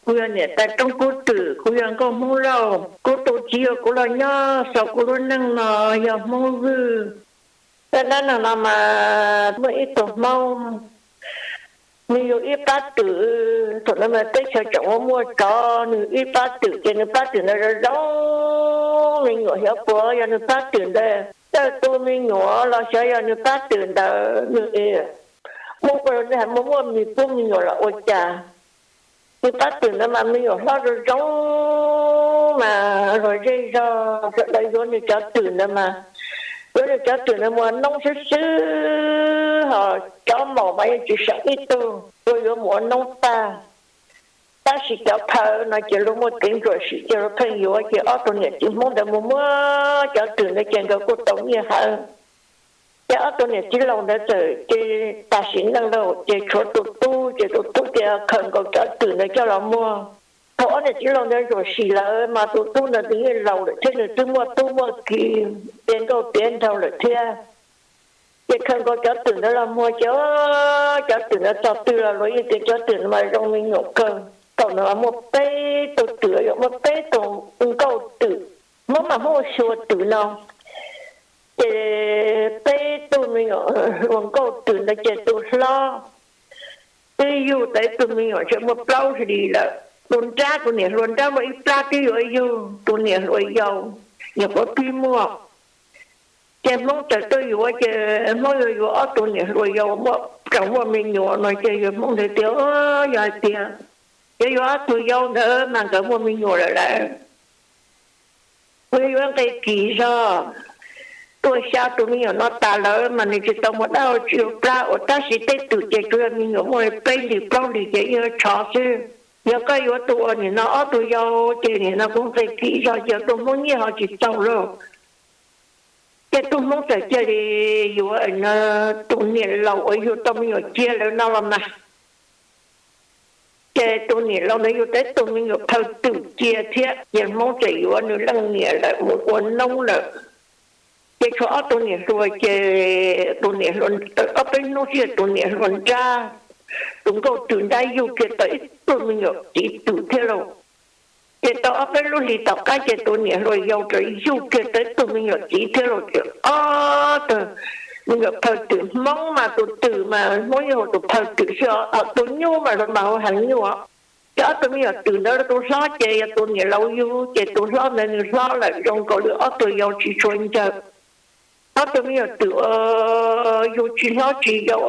Kuv yog niam tais roob kub twm, kuv yog nkauj Hmoob Lauj, kuv tus txiv uas kuv los nyob xaus kuv lub neej no yog Hmoob Vwj. Zaj dab neeg no mas muaj ib tug Hmoob, nws yug ib pab twm. Thaum ntawd mas teb chaws tseem muaj muaj tsov, nws ib pab twm ces nws pab twm ntawd zoo zoo, me nyuam xyov puas yog nws pab twm ntawd cawj tu me nyuam los xyov yog nws pab twm ntawd nws muaj, muaj mis pub me nyuam los ua cas. Nws pab twm ntawd mas me nyuam hlob zoo zoo mas luag zej zog sawv daws yuav nws cov twm ntawd mas, yuav nws cov twm ntawd mus ua noob xwb xwb, ho cov maum mas yeej tsis seem ib tug, luag yuav mus ua noob tag. Tab sis cov phaw no ces luag muaj kev ntsuam sim ces luag pheej yuav, ces ob tug niam txiv Hmoob ntawd mus muag cov twm ntawd ces nkawd kuj tau nyiaj hawv. Ces ob tug niam txiv laus ntawd txawm ces tas sim neej lawm ces tshuav tus tub, ces tus tub ces khaws nkaus cov twm ntawd coj los muag. Thaum ob niam txiv laus ntawd ntsuam sim lawm mas tus tub ntawd twb yeej laus lawm thiab nws twb muaj tub muaj ki, tiav nkauj tiav nraug lawm thiab. Ces khaws nkaus cov twm ntawd los muag ces cov twm ntawd txog twg los luag yeej tias cov twm ntawd mas zoo me nyuam kawg. Thaum ntawd mas muaj peb tug twm, yog muaj peb tug nkauj twm, Hmoob mas Hmoob ua xyuas twm no. Ces peb tug me nyuam hluas nkauj twm ntawd ces tus hlob twb yug tau ib tug me nyuam tseem muaj plaub hlis lawm. Tus nrab, tus niam hluas nrab muaj ib plab twb yuav yug tus niam hluas yau, nyuam qhuav pib muaj. Ces Hmoob txawm tuaj yuav, ces Hmoob yuav yuav ob tug niam hluas yau uas tseem muaj me nyuam no ces yawg Hmoob ntawd tias, yog hais tias yuav yuav ob tug yau ntawd mas nkawd muaj me nyuam lawm lawm, kuv yuav yuav nqe kis zog. Tuaj xya tus me nyuam no tas lawm mas nws tsis tau muaj dab tsi ua plab, ua tab sis tej twm ces tsuas yog me nyuam muaj li peb hlis plaub hlis ces yeej yuav tshov xwb. Yog koj yuav tus uas nim no ob tug yau ces nim no kuv nqe kis zog ces tus Hmoob nyiaj ho tsis txaus lauj. Ces tus Hmoob txawm cia li yuav tus niam laus uas yug tau me nyuam cia lawm no los mas. Ces tus niam laus ntawd yug tau ib tug me nyuam phaw twm cia thiab, ces Hmoob txawm yuav nws leej niam lawm mus ua noob lawm. Ces tshuav ob tug niam hluas, ces tus niam hluas, ob peb hnub xwb tus niam hluas nrab, tus nkauj twm nrab yug kiag tau ib tug me nyuam txiv twm thiab lauj. Ces tau ob peb lub hlis tom qab ces tus niam hluas yau rov yug kiag tau ib tug me nyuam txiv thiab lauj. Ces ob tug me nyuam phaw twm, Hmoob mas tus twm mas Hmoob yeej hu tus phaw twm xwb os, tus nyuj mas luag mas hu heev nyuj os. Ces ob tug me nyuam twm ntawd tus hlob ces yog tus niam laus yug, ces tus hlob ntawd nws hlob lawm zoo nkaus li ob tug yau tsis tshua ncaws. Ob tug me nyuam twm yug tsis hlob tsis yau,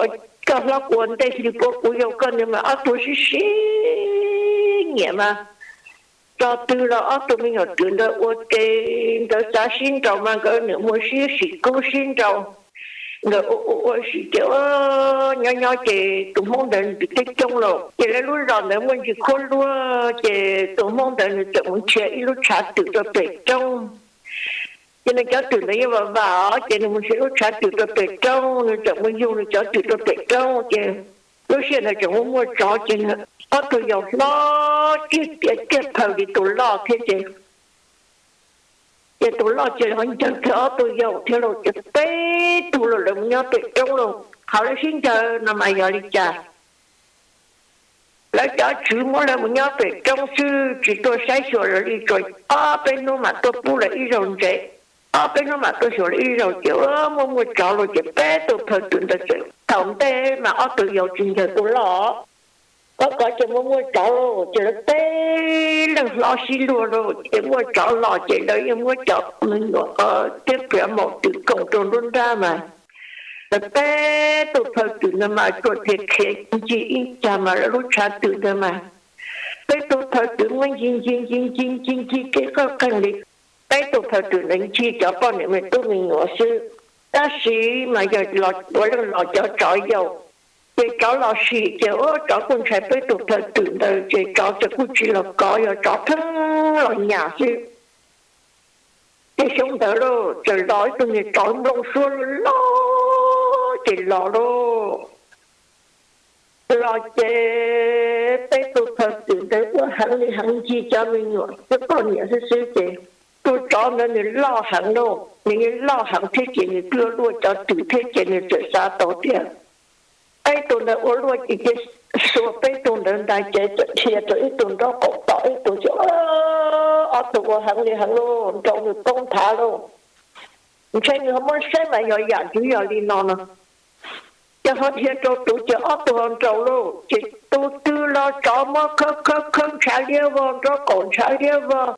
koj hlob kuv ua ntej hli puab kuv yau koj ntawd mas ob tug sib sib nyiam mas txog twg los ob tug me nyuam twm ntawd ua ke, nkawd xav sib nraus mas nkawd niam muaj sib sim kub sib nraus. Nkawd ua ua ua sim ces nyob nyob ces tus Hmoob ntawd nws twb coob lauj, ces lawv lub zos ntawd muaj ntsis khuab luag, ces tus Hmoob ntawd nws txawm mus nrhiav ib lub tshav twm rau pem roob. Ces nws cov twm ntawd yeej vam vam os, ces nws mus nrhiav lub tshav twm rau pem roob, nws txawm mus yug nws cov twm rau pem roob. Ces lub sij hawm ntawd tseem muaj muaj tsov, ces ob tug yau hlob tiag tiag tiag phaw li tus loj thiab ces ces tus loj ces ho ncaws kiag ob tug yau thiab lauj, ces peb tug los lawv mus nyob pem roob lauj. Qhov lawv sib ncaws no mas yog li cas? Lawv cov tswv muab lawv mus nyob pem roob xwb tsis tuaj saib xyuas lawv li, tsuas ob peb hnub mam tuaj pub lawv ib zaug ntsev. Ob peb hnub mam tuaj xyuas lawv ib zaug ces muaj muaj tsov lauj, ces peb tug phaw twm ntawd txawm thaum ntej mas ob tug yau tsis ncaws tus loj. Kov kov ces muaj muaj tsov lauj, ces lawv peb leeg hlob sib luag lauj, ces muaj tsov los ces lawv yeej muab cov me nyuam thiab pab maum twm koom rau nruab nrab mas lawv peb tug phaw twm ntawd mas tsuas tias khiav ncig ib cag mas lawv lub tshav twm ntawd mas peb tug phaw twm muab ncig ncig ncig ncig ncig ncig kev qawj qeeg li. Peb tug phaw twm ntawd ncig cov poj niam me tub me nyuam xwb, tab sis mas yog los ua leej los cov tsov yau. Ces tsov los sim ces ua tsov kuj ntshai peb tug phaw twm ntawd ces tsov txawm kuj tsis los kov, yog tsov pheej los nyas xwb. Ces xyoo ntawd lauj, txawm los ib tug niag tsov nplooj suab loj ces los lauj. Los ces peb tug phaw twm ntawd ua heev li heev ncig cov me nyuam thiab poj niam xwb xwb ces tus tsov ntawd nws loj heev lauj, nws yeej loj heev thiab ces nws twb luaj cov twm thiab ces nws txawm xav tau tias Peb tug ntawd ua luaj ces cia li xuas peb tug ntawd ntais ces dhia rau ib tug nraub qaum tom ib tug ces ob tug ua heev li heev lauj, nrau nws poob nthav lauj. Ntshe nws ho muab saib mas yog yam twg yog li no no. Ces ho dhia rau tus ces ob tug ho nrau lauj, ces tus twg los tsov muab khawb khawb khawb ntshav liab vog, nraub qaum ntshav liab vog,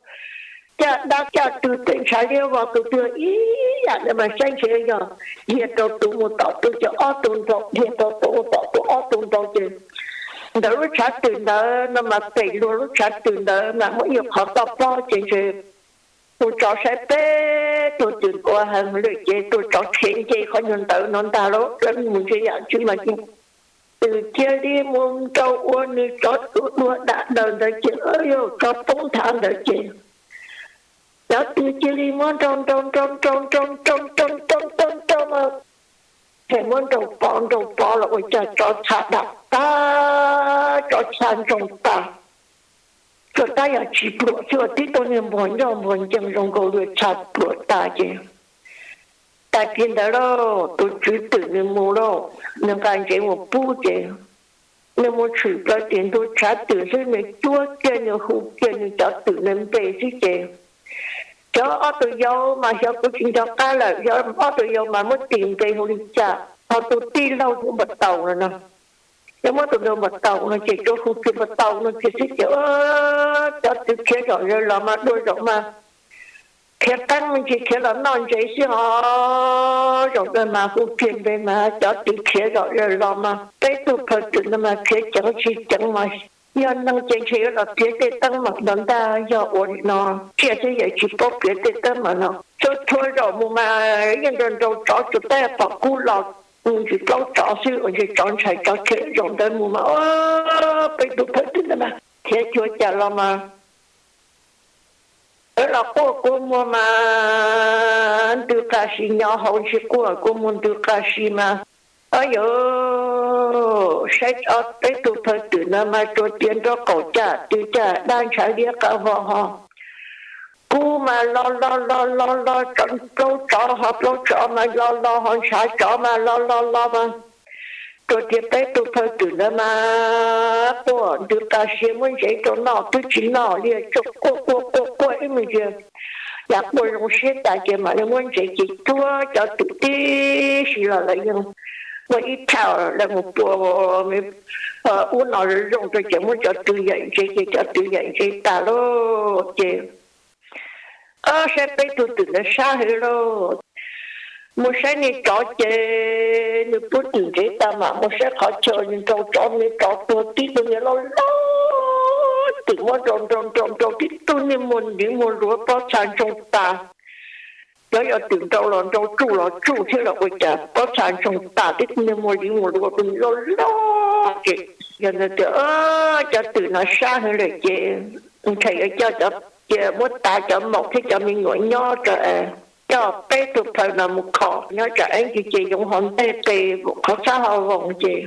caj dab caj tw tej ntshav liab vog, tus twg ib yam ntawd mas saib ntshe yog dhia rau tus mus tom tus ces ob tug nrau, dhia rau tus mus tom tus ob tug nrau ces ntawm lub tshav twm ntawd no mas pem luag lub tshav twm ntawd mas muaj ib qhov toj pob ces ntshe tus tsov saib peb tug twm ua heev lawm ces tus tsov khiav nce qhov nyuag ntawd no ntag lauj, lawv mus ntshe yam twg mas ces twm cia li mus nrau ua nws tsov dua dab daws ntawd ces, yog tsov poob nthav ntawd ces cov twm cia li muab nrau nrau nrau nrau nrau nrau nrau nrau nrau no, ces muab nrau pov nrau pov los ua cas tsov txha dam tag, tsov txha ntsoog tas, tsuas tab yog tsis pluam xwb, tib tug niag npuag ncauj npuag ncees zoo nkaus li txha pluam tas ces tag kis ntawd lauj, tus tswv twm nws mus lauj, nws nqa ntsev mus pub ces nws mus tshwm plaws tim ntug tshav twm xwb, nws cuab kiag nws hu kiag nws cov twm npe xwb ces cov ob tug yau mas xyov kuv tsis nco qab lawm, ob tug yau mas muab tis npe hu li cas, ho tus tij laug hu npam taus no no, ces muab tus ntawd npam taus no ces tsuas hu kiag npam taus no ces xwb ces cov twm khiav zom zaws los mas dua zaum mas khiav qeeb me ntsis khiav los noj ntsev xwb ho zaum ntawd mas hu kiag npe mas cov twm khiav zom zaws los mas peb tug phaw twm ntawd mas khiav ceev tsis ceev mas yog neeg ces ntshe yuav los txiav tej teeb meem ntawd ntag, yog ua li no tsiaj thiab yawm tsis paub piav tej teeb meem no. Txhua txhua zaum mus mas yeej nrau nrau tsov tsuas tab pom kub los ntsis plaub tsov xwb uas ntshe tsov ntshai tsov khiav. Zaum ntawd mus mas peb tug phaw twm ntawd mas khiav cuag cas los mas lawv los quaj kua muag mas ntws qa si, nyo hauv ntsis quaj kua muag ntws qa si mas, o yog saib ob peb tug phaw twm ntawd mas tsuas tiav nraub qaum caj tw caj dab ntshav liab qab vog ho kub mas lo lo lo lo lo, plaub tsov ho plaub tsov mas lo lo ho ntshav tsov mas lo lo lo mas tsuas tiav peb tug phaw twm ntawd mas quaj ntws qa si muab ntsev rau noj twb tsis noj li, tsuas quaj quaj quaj quaj ib me ntsis, yam quaj zoo siab tas ces mam li muab ntsev ces cuab cov twm tib si los lawv yeej muaj ib thaj lawv mus pua ub no zoo zoo rau ces muab cov twm yaim ntsev ces cov twm yaim ntsev tas lauj ces saib peb tug twm ntawd sab heev lauj. Mus saib niag tsov ces nws pub twm ntsev tas mam mus saib qhov chaw nrau tsov, niag tsov tuag tib tug niag loj loj, twm muab nrau nrau nrau nrau tib tug niag muag liv muag luav pob txha ntsoog tas. Cov yog twm nrau los nrau tsuj los tsuj thiab los ua cas pob txha ntsoog tas tib tug niag muag liv muag luav tus loj loj ces yog ntawd tias cov twm no sab heev lawm ces ntshai yuav coj cov, ces muab tav cov maum thiab cov me nyuam nyob rau, coj peb tug phaw no mus kho nyob tsam eeb ces yoov hauv ntej qe, qhov txhab ho voos ces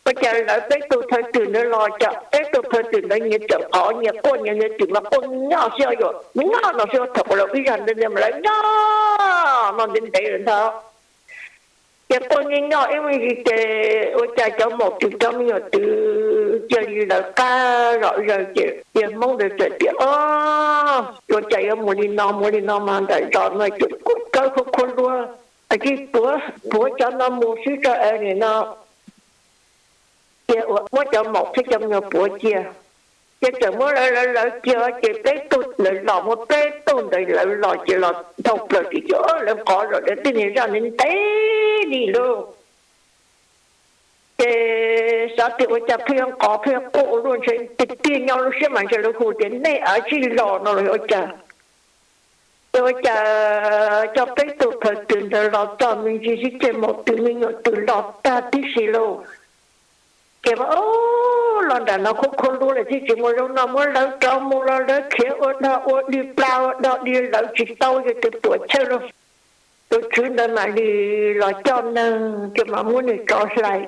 ua cas lawv peb tug phaw twm ntawd los cas peb tug phaw twm ntawd nyias txawm qhov nyias quaj nyias, niag twm mas quaj nyias nyob xwb, yuav nyob no xwb, thaum lawv ib zag ntawd mas lawv nyob no ntev ntev lawm ntag. Ces quaj nyias nyob ib me ntsis ces ua cas cov maum twm cov me nyuam twm cia li lawv qab zom zaws ces yawg Hmoob ntawd txawm tias, o, ua cas yuav mus li no, mus li no mas nram zos no ces kuj kawg khuab khuab luab, cia puav puav cov no mus xwb tso es nim no ces muab cov maum thiab cov me nyuam puav cia. Ces txawm muab lawv lawv lawv cia ces peb tug ntawd los, muab peb tug ntawd lawv los ces los dhau plaws tim ces lawv nqov zom zaws tib niag zaj ntev ntev li lauj. Ces xav tias ua cas pheej yuav nqov pheej yuav quaj ua luaj, ntshe tiag tiag nyob lub siab mas ntshe lawv hu tias nej av tsij los no los ua cas. Ces ua cas coj peb tug phaw twm ntawd los txog me ntsis xwb ces maum twm me nyuam twm los tag tib si lauj. Ces los nram no khuab khuab luab lawm thiaj tsis muaj zaub noj, muab lawv rov mus los lawv khiav ua dog ua dig, pla ua dog dig lawv tsis tau, yog tus puam chawj lauj. Tus tswv ntawd mam li los coj neeg ces mam muab nws tso hlais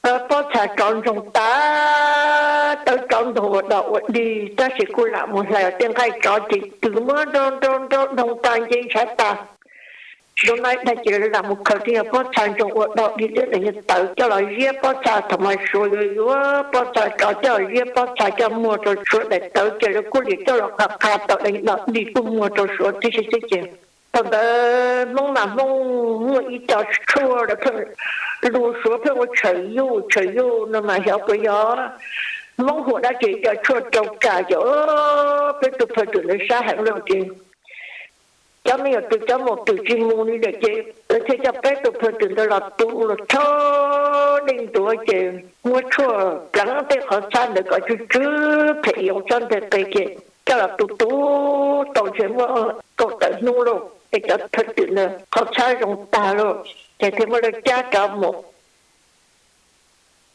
ces pob txha tsov ntsoog tas, tawv tsov ntog ua dog ua dig, tab sis kuj lam mus hlais tej nqaij tsov ces twm muab nrau nrau nrau nroo tas nce ntshav tas. Zoo no ib dag ces lawv lam mus khaws tib nyuag pob txha ntsoog ua dog dig thiab daim nyuag tawv coj los ziab pob txha. Thaum mas Suav yuav yuav pob txha rov coj los ziab pob txha coj muag rau Suav daim tawv ces lawv kuj liam coj los qha qha tau daim dog dig kuj muag rau Suav tib si xwb ces. Thaum ntawd Hmoob mas Hmoob muaj ib co tshuaj lawv pheej, lus Suav pheej ua tshawm yuj, tshawm yuj no mas xyov puas yog Hmoob hu dab tsi, ib co tshuaj rau kam ces peb tus phawj twm ntawd sab heev lawm ces cov me nyuam twm cov maum twm tsis mus li lawm ces lawv thiaj coj peb tus phawj twm ntawd los tu los thab dej ntuav ces muab tshuaj pleev tej qhov txhab ntawd kom tsw tsw phem yoov tsob nteg qe ces coj los tu tu tau ntshe muaj kaum tawm hnub lauj es cov phawj twm ntawd qhov txhab zoo tag lauj ces thiaj muab lawv cab rov mus.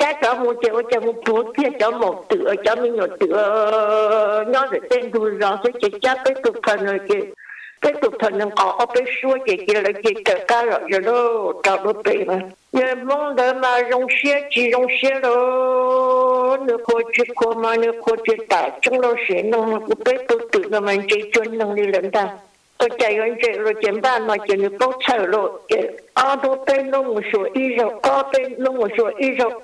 Cab rov mus ces ua cas mus puag kiag cov maum twm, cov me nyuam twm nyob ntawm tej ntug zos xwb ces cab peb tus phawj no ces peb tus phawj no nqos ob peb suab ces cia lawv cia raws qab zom zaws lauj rau dua pem mas. Yawg Hmoob ntawd mas zoo siab tsis zoo siab lauj, nws qhuas tsis qhuas mas nws qhuas tsis tam tseeb lauj, sim neej no kuv peb tus twm no mas ntse cuag neeg li lawm ntag. Ua cas yuav ntse los ces npaj no ces nws paub txhawj lauj ces ob hnub peb hnub mus xyuas ib zaug, ob peb hnub mus xyuas ib zaug.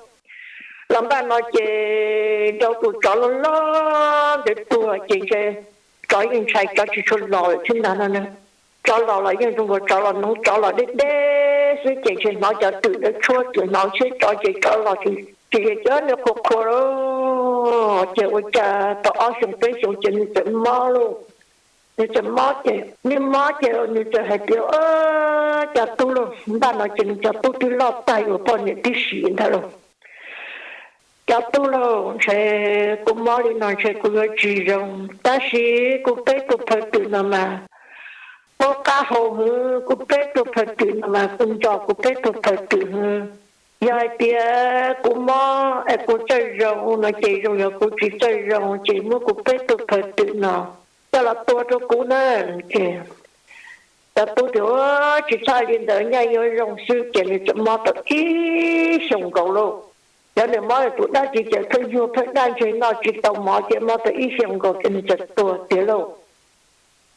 Los npaj no ces rau tus tsov loj loj ntawd tuag ces ntshe tsov yeej ntshai, tsov tsis tshua los lawm thiab ntag no na. Tsov los los yeej zoo nkaus tsov los noov, tsov los deb deb xwb ces ntshe hnov cov twm ntawd tshuab twm hnov siab tsov ces tsov los tsis, ces nws qhuas qhuas lauj ces ua cas tau ob xyoos peb xyoos ces nws txawm mob lauj. Nws txawm mob ces, nws mob ces nws txawm hais tias, Cov tub lauj, npaj no ces nws cov tub twb loj tag yuav poj niam tib si ntag lauj. Cov tub lauj, ntshe kuv mob li no ntshe kuv yuav tsis zoo, tab sis kuv peb tus phawj twm no mas paub qab hau hwv, kuv peb tus phawj twm no mas kuv nco kuv peb tus phawj twm hwv. Yog hais tias kuv mob es kuv txawj zoo no ces zoo, yog kuv tsis txawj zoo ces muab kuv peb tus phawj twm no coj los tua rau kuv na. Ces cov tub tias, Tsis txhob li ntawd, nyaj yuav zoo xwb. Ces nws txawm mob tau ib xyoos nkaus lauj. Yog nws mob tus dab tsi ces pheej yuag pheej daj ntseg noj tsis tau mov ces mob tau ib xyoos nkaus ces nws txawm tuag tiag lauj.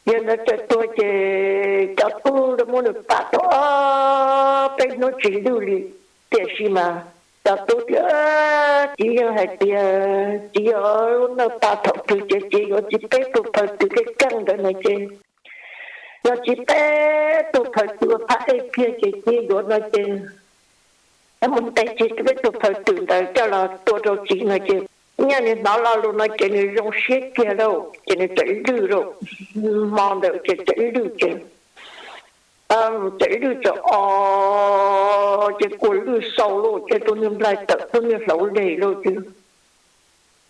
Yog ntawd txawm tuag ces cov tub muab nws pam tau ob peb hnub tsis lwj li. Tiam sis mas cov tub tias, Txiv yeej hais tias txiv yuav lub neej tas thaum twg ces txiv yuav txiv peb tus phawj twm keej keej ntawd no ces, yog txiv peb tus phawj twm ua phaj ej kiag ces txiv yuav no ces, mus ntes txiv peb tus phawj twm ntawd coj los tua rau txiv no ces, nyaj nws hnov lo lus no ces nws zoo siab kiag lauj ces nws txawm lwj lauj. Hmo ntawd ces txawm lwj ces, txawm lwj txawm o ces kua lwj xau lauj ces tus niag nplaig tawm tus niag hlauv leg lauj ces,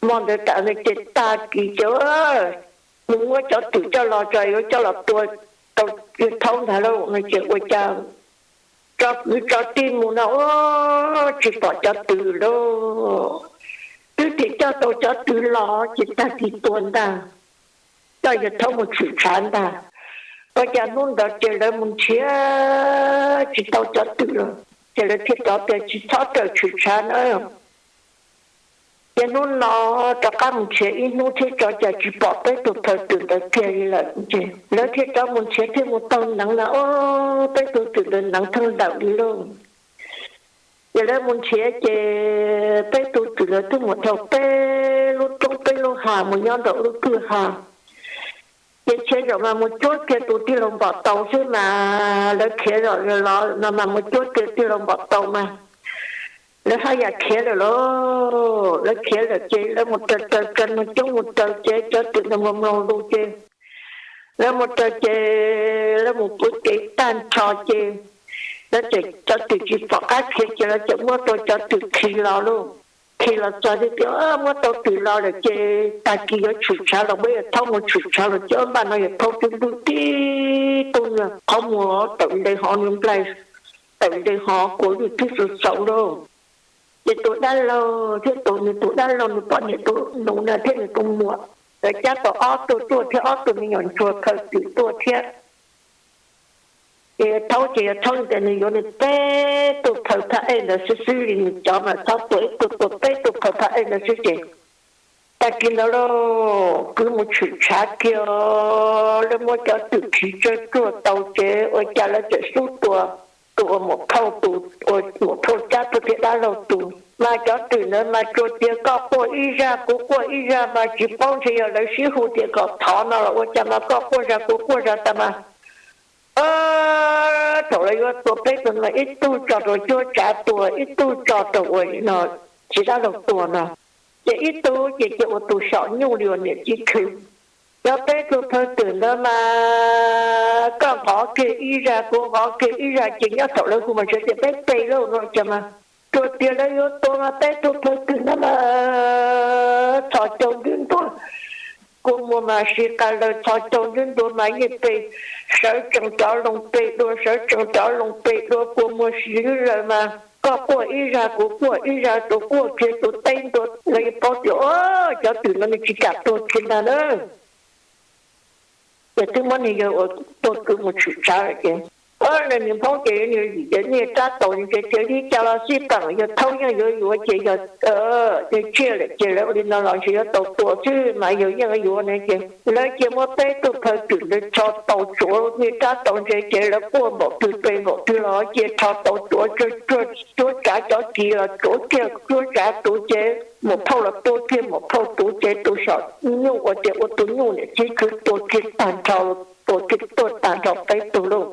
hmo ntawd tas no ces tag kis ces nws muab cov twm coj los tso yuav coj los tua tau thaub ntag lauj no ces ua cas tso kwv tso tij mus no tsis pom cov twm lauj. Twb tias coj tau cov twm los ces tag kis tua ntag, coj yawg thaub mus tshwm tshav ntag. Ua cas hnub ntawd ces lawv mus nrhiav tsis tau cov twm los ces lawv thiaj rov tias tsis txhob raws tshwm tshav na. Ces hnub no rov qab mus nrhiav ib hnub thiab tso cas tsis pom peb tus phawj twm ntawd kiag li lawm ces lawv thiaj rov mus nrhiav thiaj mus taug neev no, peb tus twm ntawd neev theej lawm li lauj. Ces lawv mus nrhiav ces peb tus twm ntawd twb mus dhau peb lub roob peb lub hav mus nyob nraum lub kwj ha. Ces nrhiav zaum mas mus cuab kiag tus tij laug npom tau xwb mas, lawv khiav zaum los no mas mus cuab kiag tij laug npom tau mas lawv haj yam khiav lawm lauj. Lawv khiav lawm ces lawv mus raws raws raws mus coob mus raws ces cov twm ntawd mus mloog lus ces lawv mus raws ces lawv mus puv ces tag nrho ces lawv tseem cov twm tsis pom qab khiav ces lawv tseem muab tau cov twm khi los lauj. Khi los txog thiaj tias muab tau twm los lawm ces tag kis yuav tshwm tshav los, muab yawg thaub mus tshwm tshav los ces npaj no yawg thaub twb lwj tib tug niag qhov muag tawm nte hov, nws nplaig tawm nte hov kua lwj twb xau xau lauj. Ces tus dab laug thiab tus, nws tus dab laug nws poj niam tus nus na thiab nws tus muam, lawv cab tau ob tug tuaj thiab, ob tug me nyuam ntsuag phawj twm tuaj thiab. Ces yawg thaub ces yawg thaub tias nws yuav nws peb tug phawj phaj ej ntawd xwb xwb li, nws cov mas txhob tua ib tug, tua peb tug phawj phaj ej ntawd xwb ces Tag kis ntawd lauj, kwv mus tshwm tshav kiag, lawv muab cov twm khiv tsawg tsuag tau ces ua cas lawv txawm xub tua tus uas muam phauj, tus uas muam phauj cab tuaj thiab dab laug tus. Mas cov twm ntawd mas tsuas tias koj quaj ib zaj kuv quaj ib zaj mas tsis paub ntshe yog lawv sib hu tias kom thov no los ua cas mas koj quaj zaj kuv quaj zaj tas mas. Thaum lawv yuav tua peb tug no ib tug tso rau cuab tsav tua, ib tug tso rau uas no txiv dab laug tua no, ces ib tug ces cia ua tus saum nyuj li uas niam txiv khwv. Cov peb tug phawj twm ntawd mas koj nqov kiag ib zaj kuv nqov kiag ib zaj ces nyob thaum lawv hu mas ntshe tias peb pe lauj no cas mas. Tsuas tias lawv yuav tua mas peb tug phawj twm ntawd mas txhos caug ntuj ntuag, kua muag mas si qa lawg txhos caug ntuj ntuag mas yeej pe, sawv tsees cov loo pe dua, sawv tsees cov loo pe dua, kua muag si lawg mas koj quaj ib zaj kuv quaj ib zaj, tus quaj kiag tus teb ntua, lawv yeej paub tias cov twm no nws tsis kam tuag kiag ntag na. Ces twb muab niag yawg uas tuag kwv mus tshwm tshav lawm ces, o, niag Hmoob ces niag yim ces niag rab taus ntshe tias li cas los xij peem yawg thaub yeej yuav yuav ces yog, ces tsiaj lawm ces lawv ua li no los ntshe yuav tau tua xwb mas yawg yeej yuav ne ces lawv cia muab peb tug phawj twm ntawd tso tau tsuav niag rab taus ntshe ces lawv quaj npaum twg pe npaum twg los cia rho tau tsuav cuab tsav cov kiv los tsuav kiag cuab tsav tus ces muam phauj los tua kiag muam phauj tus ces tus saum nyuj uas tias ua tus nyuj niam txiv khwv tua kiag tag nrho, tua kiag tuag tag nrho peb tug lauj.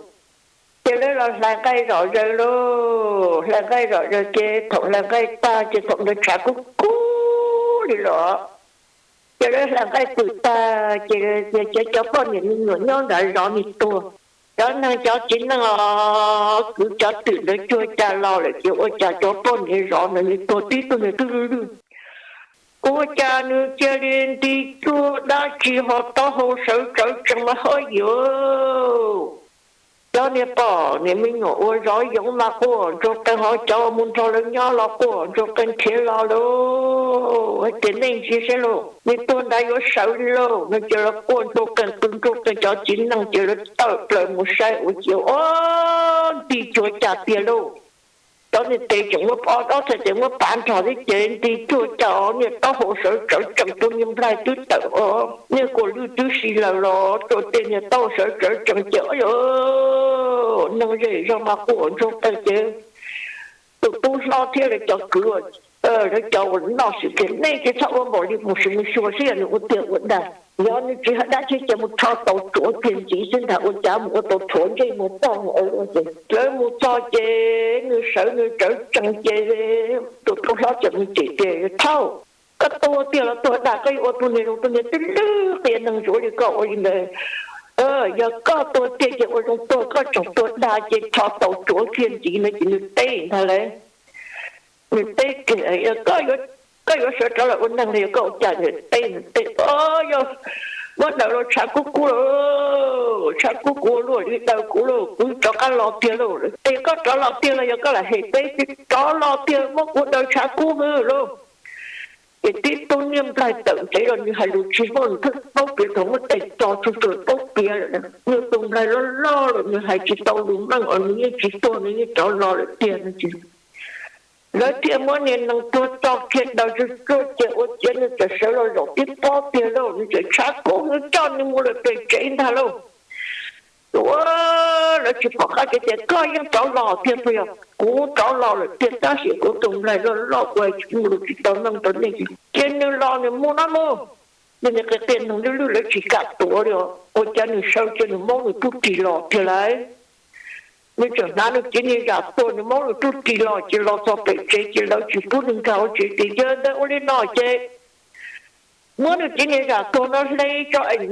Ces lawv los hlais nqaij zom zaws lauj, hlais nqaij zom zaws ces thaum hlais nqaij tag ces thaum ntawd tshav kub kub li los, ces lawv hlais nqaij pw tag ces cov poj niam me nyuam nyob nrad zov niag tuag. Cov neeg cov txiv neej os, kwv cov twm ntawd cuag cas los lawm ces ua cas cov poj niam zov ntawd niag tuag tib tug niag twb lwj lwj. Ua cas nws cia li nti cuag dab tsi ho taub hau sawv tsawv tsees mas ho yuav. Cov niag poj niam me nyuam uas zov yoov mas quaj ntsuag qees, ho cov uas mus nrog lawv nyob los quaj ntsuag qees nrhiav los lauj, hais tias nej ntsia saib lauj, niag tuag ntawd yuav sawv li lauj no ces lawv quaj ntsuag qees qw ntsuag qees, cov txiv neej ces lawv tawm plaws mus saib ua ciav o, nti cuag cas tiag lauj. Cov niag tes tseem muab ob txhais tes muab pav nrog thiab ces nti cuag cas niag taub hau sawv tsawv tsees, tus niag nplaig twb tawm os, niag kua lwj twb si lawm los tsuas tej niag taub hau sawv tsawv tsees ces o, neeg zej zog mas quaj ntsuag qees ces tus tub hlob thiab lawv cov kwv, lawv cov uas noj sim tias nej tsis txhob ua npaum li mus sim mus xyuas saib yog nws ua tiag ua dag. Yog nws tsis hais dab tsi ces mus rho tau tsuav kiag ntxiv xwb ntag, ua cas mus ua tau rhuav ntsej muag txog ua luaj ces lawv mus txog ces nws sawv nws tsawv tsees ces tus tub hlob txawm mus cem tias, Thauj, koj tua tiag los tuag dag? Koj yuav ua tus niag zoo tus niag twb lwj qia neeg zuav li koj ua li ntawd. Yog koj tua tiag ces ua zoo tuag, koj tseem tuag dag ces rho tau tsuav kiag ntxiv no ces nws teb ntag lauj. Nws teb tias, Koj yuav sawv rov los ua neeg los yog koj ua cas? Nws teb, nws teb, Yog muab daws los tshav kub kub lauj, tshav kub kuv ua luaj li daws kuv lauj, kuv rov qab los tiag lauj. Es koj rov los tiag los yog koj lam hem peb? Rov los tiag, muab kuv daws tshav kub lauj. Ces tib tug niag nplaig tawm ntxiv los nws hais lus tsis muaj, nws pheej paub piav, thaum muab tes tso tsuag tsuag paub piav lawm. Nws tus nplaig loj loj lawm nws hais tsis tau lus meej os, nws yeej tsis tuag, nws yeej rov los lawm tiag no ces lawv thiaj muab niag neeg tuag tso kiag daws tsuag tsuag ces ua ciav nws txawm sawv los zaum tib pob tiag lauj, nws txawm tshav kub, nws coj nws mus lawm pem tsev ntag lauj. Ua, lawv tsis pom qab ces tias, Koj yeej rov los tiag puas yog? Kuv rov los lawm tiag, tab sis kuv tus nplaig loj loj, kuv hais tsis muaj lus tsis tau meej rau nej. Ces nws los nws mus no mus. Nws niag qia qia neeg lwj lwj lawv tsis kam tuav li os, ua cas nws sawv ces nws maub nws tub ris los tiag lauj. Nws tseem hnav nws cev niag zam tuag, nws maub nws tub ris los ces los txog pem tsev ces lawv tsis pub nws nkag hauv tsev tias, Yog ntawd ua li no ces muab nws cev niag zam tuag no hle tso es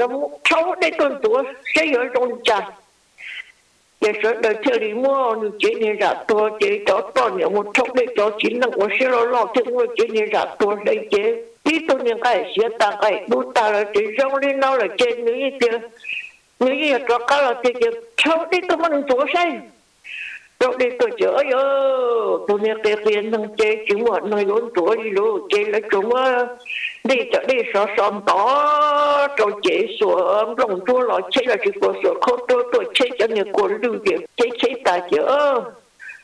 rhaub dej tuaj ntxuav saib yuav zoo li cas. Ces sawv daws thiaj li muab nws cev niag zam tuag ces cov poj niam mus rhaub dej, cov txiv neej ua siab loj loj thiaj muab cev niag zam tuag hle ces tib tug niag nqaij siav tag nqaij dub tag lawm ces zoo li no lawm ces nws yeej tias nws yeej yog rov qab los tiag ces rhaub dej tuaj muab nws ntxuav saib. Rhaub dej tuaj ces, Yog tus niag qia qia neeg ces tsis muaj neeg yuav ntxuav li lauj, ces lawv tsuas muab dej cov dej sov sov ntov rau ces xuas nplooj ntsuab los cheb los tsis xuas, xuas khaub ntsuab tuaj cheb cov niag kua lwj ces cheb cheb tas ces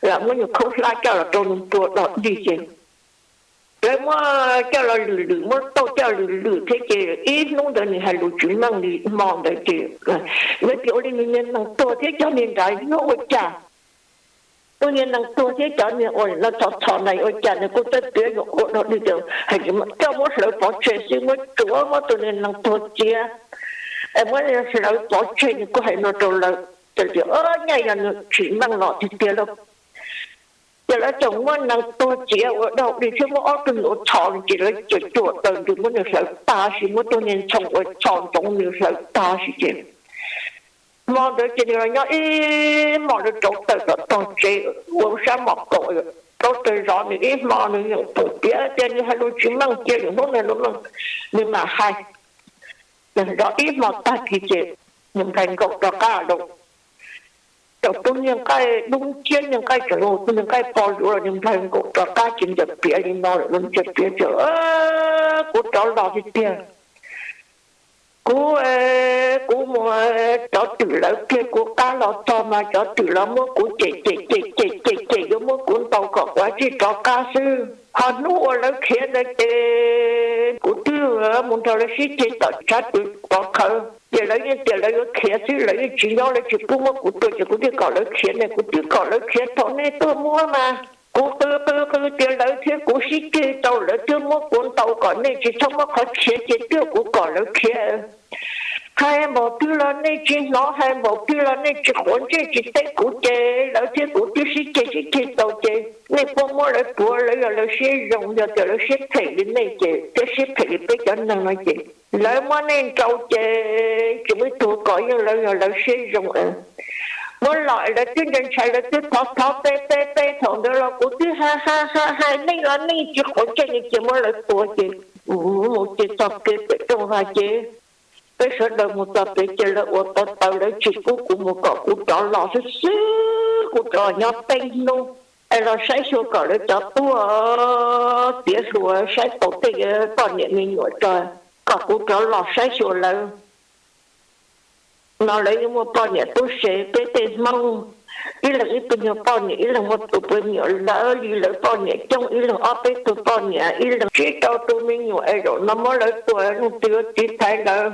lam muab nyuag khaub hlab coj los rau nws tua dog dig ces Lawv muab coj los lwm lwm, muab tauj coj lwm lwm thiab ces ib hnub ntawd nws hais lus tsis meej li hmo ntawd ces, nws tias ua li nws niag nees tuag thiab cov niag nrad nyob ua cas, tus niag nees tuag thiab cov niag ua no txhom txhom na ua cas, nws kuj txawj piav yuav ua dog dig tias hais tias coj muab hlawv pov tseg xwb, muab tsuav muab tus niag nees tuag txiav, es muab hlawv pov tseg. Nws kuj hais no rau lawv, ces tias nyaj yog nws tsis meej los tiag tiag lauj. Ces lawv txawm muab nees tuag txiav ua dog dig thiab muab ob tug nyuam txhos no ces lawv txawm cuam taws ntws muab nws hlawv tag sis, muab tus niag ntxhoo uas txhos ntxoov nws hlawv tag sis ces hmo ntawd ces nws los nyob ib hmos rau rauv taws tom tog tsev ua sab mom kaum, rauv taws zov nws ib hmo. Nws yeej pom tias nws hais lus tsis meej, cia lwm hnub nws lus meej nws mam hais. Zov ib hmo tag kis ces nws nplaig nkaus rov qab lawm. Thaum tus niag nqaij dub nciab, niag nqaij tseem tus niag nqaij pos zuav los nws nplaig nkaus rov qab ces nws piav li no lawm, nws piav tias kuv rov los tiag tiag. Kuv, kuv mus, cov twm lawv kiag kuv qab los txog mas cov twm los muab kuv cem cem cem cem cem cem yuav muab kuv ntaus kom kuv tsis rov qab xwb. Ho hnub uas lawv khiav ntawd ces kuv twb mus nrog lawv sib ceg tom tshav twg pov khawv ces lawv yeej tias lawv yuav khiav xwb, lawv yeej tsis nyob, lawv tsis pub muab kuv tua ces kuv thiaj kom lawv khiav ne. Kuv twb kom lawv khiav thaum nej tuaj muab mas kuv qw qw qw tias lawv thiab kuv sib ceg tau, lawv thiaj muab kuv ntaus kom nej tsis txhob muab qhov khiav ces twb kuv kom lawv khiav. Hais npaum twg los nej tsis hnov, hais npaum twg los nej tsis quav ntsej tsis teb kuv ces lawv thiab kuv twb sib ceg sib ceg tau ces nej puas muab lawv tuav, lawv yog lawv siab zoo, yog tias lawv siab phem li nej ces thiab siab phem li peb cov neeg no ces lawv muab nej ntaus ces tsis muaj ib tug kom, yeej lawv yog lawv siab zoo. Muab los lawv twb ntshai ntshai, lawv twb thov thov pe pe pe, thaum ntawd los kuv twb ha ha ha hais nej los nej tsis quav ntsej, nej cia muab lawv tua ces mus ces txog kev pem rooj vag ces peb sawv daws mus txog pem ces lawv ua tau taws, lawv tsis pub kuv mus kom kuv rov los xwb xwb, kuv rov los nyob peb hnub es los saib xyuas kom lawv cov tub tiav hluas saib tau tej poj niam me nyuam tso, kom kuv rov los saib xyuas lawv. No lawv yeej muaj poj niam tub se, peb tej Hmoob ib leeg ib tug nyuag poj niam, ib leeg muaj tus puas nyuam, lawv li lawv poj niam coob, ib leeg ob peb tug poj niam, ib leeg tsib rau tus me nyuam es zaum no muab lawv tua, leej twg yuav tiv thaiv lawv.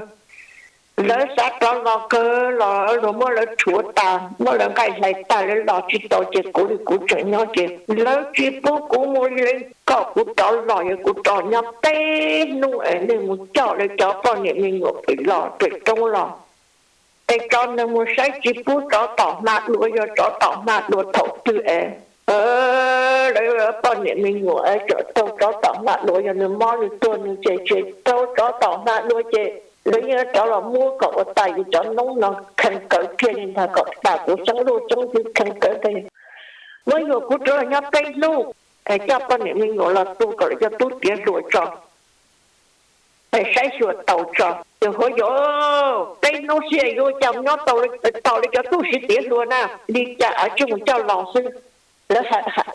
Lawv xav rov los kawg los luag muab lawv rhuav tas, muab lawv nqaij hlais tag, lawv los tsis tau ces kuv li kuv tseem nyob ces lawv tsis pub kuv mus li, kom kuv rov los, yog kuv rov nyob peb hnub es nej mus coj lawv cov poj niam me nyuam pem los pem roob los es tso neeg mus saib, tsis pub rov tom hma dua, yog rov tom hma dua thaum twg es lawv poj niam me nyuam tseem taug rov tom hma dua, yog nws mob nws tuag nws ces tseem taug rov tom hma dua ces lawv yeej rov los muab kom ua tas yus cov noob no, khees kawv kiag li ntag, kom tas kuv xeeb luj xeeb ntxwv, khees kawv ntag. Muab yuam kuv rov los nyob peb hnub es coj poj niam me nyuam los tu kom lawv cov tub tiav hluas tso es saib xyuas tau tso. Ces huab yuam, peb hnub xwb yuav cas nyob tau, tos lawv cov tub siv tiav hluas na, li cas av tsis mus coj los xwb. Lawv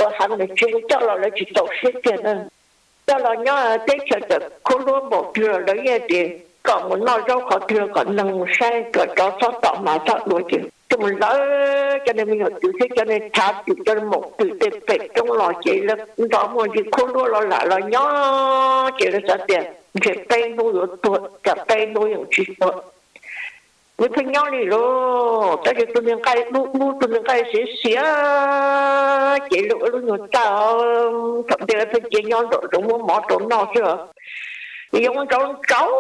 ua heev lawv tsis mus coj los, lawv tsis txaus siab tiag na. Coj los nyob teb chaws txawm khuab luab npaum twg los lawv yeej tias kom mus noj zaub qhov twg los kom neeg mus saib kom rov txhob tom hma txhob dua ces tsuas mus lawv cov niag me nyuam twm thiab cov niag chav twm cov maum twm tej pem roob los ces lawv nrov muaj ntsis khuab luab los lam los nyob ces lawv xav tias ntshe peb hnub yuav tuag, cas peb hnub yeej tsis tuag. Nws pheej nyob li lawm, tab sis tus niag nqaij dub dub, tus niag nqaij xiav xiav ces lawv ua lub nyuag txaj, thaum ntej lawv pheej cia nyob nraum zoov muab mov rau noj xwb. Yoov ntsauv ntsauv,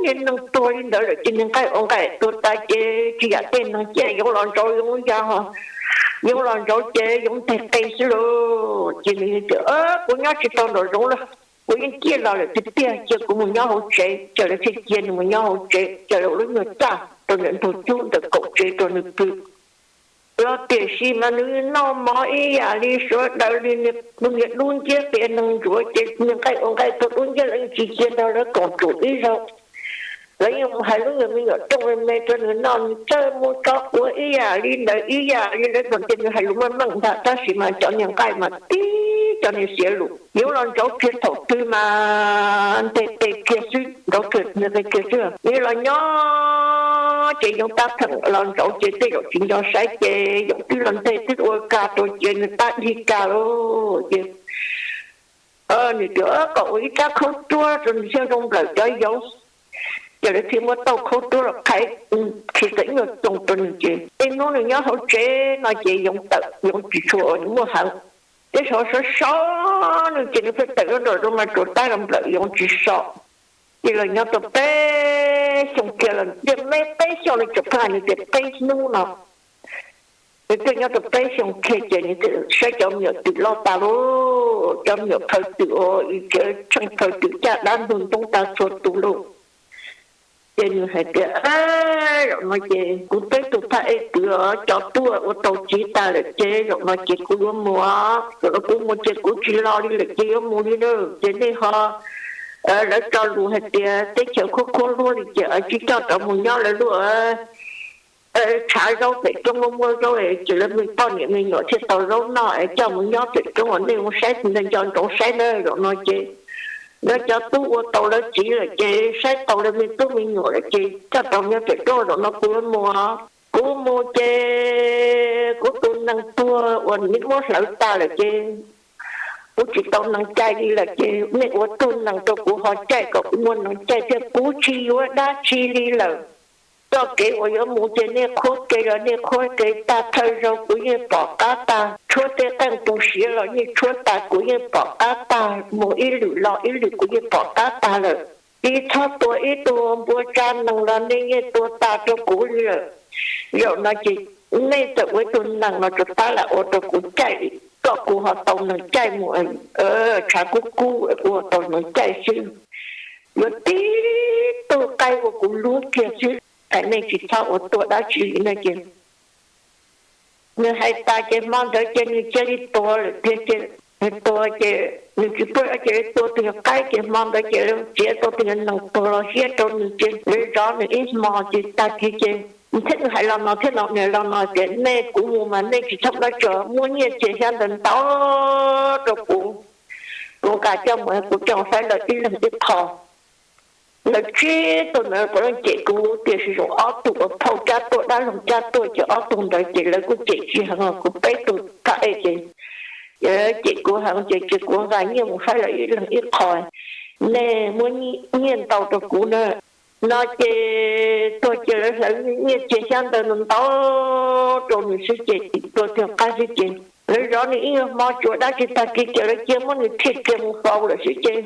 niag neeg tuag li ntawd lawm ces niag nqaij ua nqaij tuag tas ces tsis yam tej neeg, cia yoov los ntsauv yoov ya, yoov los ntsauv ces yoov nteg qe xwb lauj. Ces nws tias kuv nyob tsis tau nraum zoov lawm, kuv yeej ciaj los lawm tiag tiag, cia kuv mus nyob hauv tsev. Ces lawv thiaj cia nws mus nyob hauv tsev, ces lawv ua lub nyuag txaj rau ntawm ntug cub ntawm kaum tsev rau nws pw. Los tiam sis mas nws noj mov ib yam li sawv daws li, nws niag dub nciab qias neeg ntsuav ces niag nqaij ua nqaij tuag dub nciab lawv yeej tsis cia nrog lawv koom tsum ib zaug. Lawv yeej hais lub nyuag me nyuam rooj me me rau nws noj, nws txawj mus tso quav ib yam li ntawd ib yam li lawv, txawm tias nws hais lus meej meej ntag tab sis mas cov niag nqaij mas tib cov niag xiav lus, yoov los ntsauv kiag thaum twg mas nteg qe kiag xwb, ntsauv kiag nteg qe kiag xwb. Nws los nyob ces yoov tab pheem los ntsauv ces tej zaum tsis nco saib ces yoov twb los nteg twb ua kag rau ces nws tab dig kag lauj ces Nws tias kom ua ib rab khaub ruab rau nws thiaj zoo nplawm cov yoov. Ces lawv thiaj muab tauj khaub ruab los qhaib, khi tau ib nyuag txoos rau nws ces tej hnub nws nyob hauv tsev no ces yoov tawm yoov tsis tshua muaj heev. Tej zaum sov sov nws ces nws pheej tawm nram rau mas tsuas tab los nplawm yoov tsis so. Ces los nyob tau peb xyoo kiag los, ntiaj me peb xyoo li tseem pheej hais nws tias peb hnub no. Nws thiaj nyob tau peb xyoo kiag ces nws thiaj saib cov me nyuam twm loj tas lawm, cov me nyuam phaw twm uas tseem tsheej phaw twm caj dab ntug ntoob tas txhua tus lawm. Ces nws hais tias, Zaum no ces kuv twb tus phaj ej twv cov tub ua tau txiv tas lawm ces zaum no ces kuv yuav mus, zaum no kuv mus ces kuv tsis los li lawm ces yuav mus li na. Ces nej ho, lawv tso lus hais tias teb chaws khuab khuab luab li ces tsis coj rov mus nyob lawv lub tshav zaub pem roob muaj muaj zaub es ces lawv me poj niam me nyuam thiaj tau zaub noj es coj mus nyob pem roob uas nej mus saib nco ntsoov saib na. Zaum no ces lawv cov tub ua tau lawv txiv lawm ces saib tau lawv me tub me nyuam lawm ces coj rov nyob pem roob. Zaum no kuv yuav mus, kuv mus ces kuv tus nees tuag uas nws muab hlawv tas lawm ces kuv tsis tau nees caij li lawm ces nej ua tug nees rau kuv ho caij kom kuv muaj nees caij thiab, kuv tsis yuav dab tsi li lawm. Txoj kev uas yuav mus ces nej qhuab kev los nej qhuab kev tag, thawj zaug kuv yeej pom qab tag, tshuab tej qeej tus siav los yeej tshuab tas kuv yeej pom qab tag, mus ib lwm los ib lwm kuv yeej pom qab tag lawm. Tsis txhob tua ib tug npua tsa nees los nej yeej tua tas rau kuv li lawm. Zaum no ces nej txawm ua ib tug nees los tsuas tab lam ua rau kuv caij, kom kuv ho tau nees caij mus tshav kub kub, kuv ho tau nees caij xwb. Yuav tib tug qaib ua kuv lub kiag xwb, nej tsis txhob ua tuag dab tsi li no ces nws hais tas ces hmo ntawd ces nws cia li tuag lawm tiag. Ces nws tuag ces nws tsis pub cia li tua tus nyuag qaib ces hmo ntawd ces lawv txiav tau tus nyuag nees tuag los hiab rau nws ces lawv zov nws ib hmo ces tag kis ces nws thiaj hais los no thiab no, nws los no tias nej, kuv mus mas nej tsis txhob dab tsi, muab nyiaj txiag xyab ntawv ntau rau kuv, kuv nqa coj mus kuv coj faib lawv ib leeg ib qho. Lawv tsib tug ntawd puav leej cem kuv tiam sis zoo ob tug uas phauj cab tuaj dab laug cab tuaj ces ob tug ntawd ces lawv kuj cem tsis heev, kuv peb tug phaj ej ces cem kuv heev ces ces kuv nqa nyiaj mus faib lawv ib leeg ib qho, nej muab nyiaj ntau rau kuv na. No ces tuag ces lawv hlawv nyiaj txiag xyab ntawv ntau rau nws xwb ces tuag tiag qab xwb ces lawv zov nws ib nyuag hmo tsuas dab tsi tag kis ces lawv cia muab nws thiaj kiag mus faus lawm xwb ces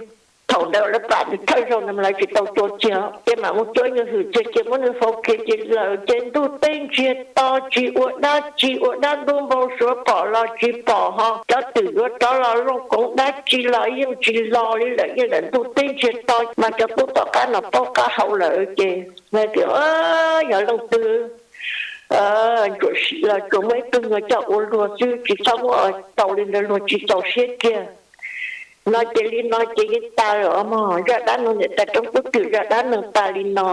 thaum ntawd lawv pam nws thawj zaug ntawd lawv tsis tau tua kiag ces mam mus tua ib nyuag hwm txiag ces muab nws faus kiag ces lawm ces ntuj teb ntsiag to tsis ua dab tsi, ua dab ntub npau suav pom los tsis pom ho cov twm yuav rov los looj koov dab tsi los yeej tsis los li lawm, yeej lam ntuj teb ntsiag to mas cov tub tom qab no paub qab hau lawm ces tias yog leej twg los tsuas muaj ib tug nyuag coj ua luag xwb tsis txhob muab tau li ntawd luag tsis txaus siab kiag. No ces li no ces yeej tas lawm os mog, zaj dab neeg niam tais roob kub twm zaj dab neeg tas li no.